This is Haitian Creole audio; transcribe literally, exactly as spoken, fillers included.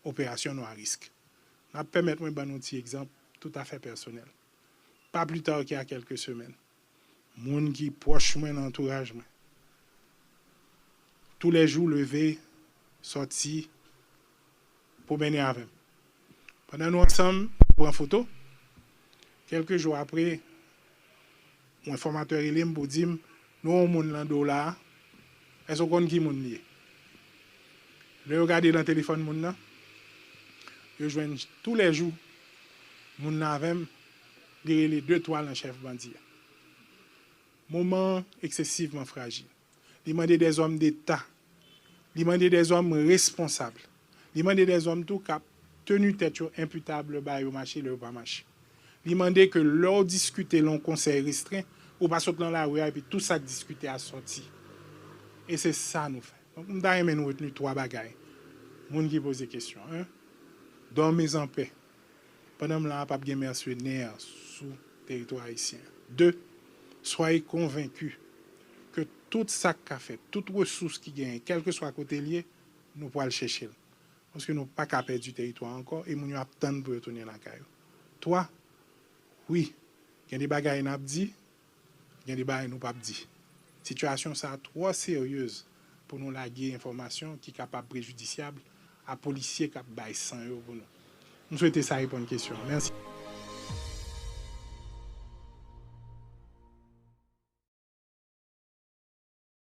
operasyon nou a risk. N ap pèmèt mwen ban nou ti egzanp toutafè pèsonèl. Pas plus tard qu'il y a quelques semaines, moun ki pwòch mwen nan antouraj mwen, toulèjou leve, sòti, pwomennen avè m. Pandan nou ansanm, nou pran foto. Kèlke jou apre, yon enfòmatè rele m pou di m, "Nou yon moun nan do w la a, èske w konn ki moun li ye?" Lè yo gade nan telefòn moun nan, yo jwenn toulèjou moun nan avè m, li rele de twa nan chèf bandi a. Moman an eksesivman frajil. Li mande dèzòm deta. Li mande dèzòm responsab. Li mande dèzòm tou k ap teni tèt yo enpitab lè bagay yo mache, lè yo pa mache. Li mande ke lè w diskite lan yon konsèy restren, ou pa sot lan lari a epi tou sa k diskite a sòti. E se sa nou fè. Donk, m ta renmen nou retni twa bagay. Moun ki poze kesyon, en, dòmi an pè. Pandan m la a, p ap gen mèsenè sou teritwa ayisyen an. De, soyez convaincus ke tout sa k ka fèt, tout resous ki genyen, kèlkeswa kote l ye, nou pral chèche l. Paske nou pa ka pèdi teritwa a ankò e moun yo ap tann pou yo tounen lakay yo. Twa, wi, gen de bagay n ap di, gen de bagay nou p ap di. Sitiyasyon sa a twò seryez pou nou lage enfòmasyon ki kapab prejidisyab a polisye k ap bay san yo pou nou. M swete sa reponn kesyon an. Mèsi.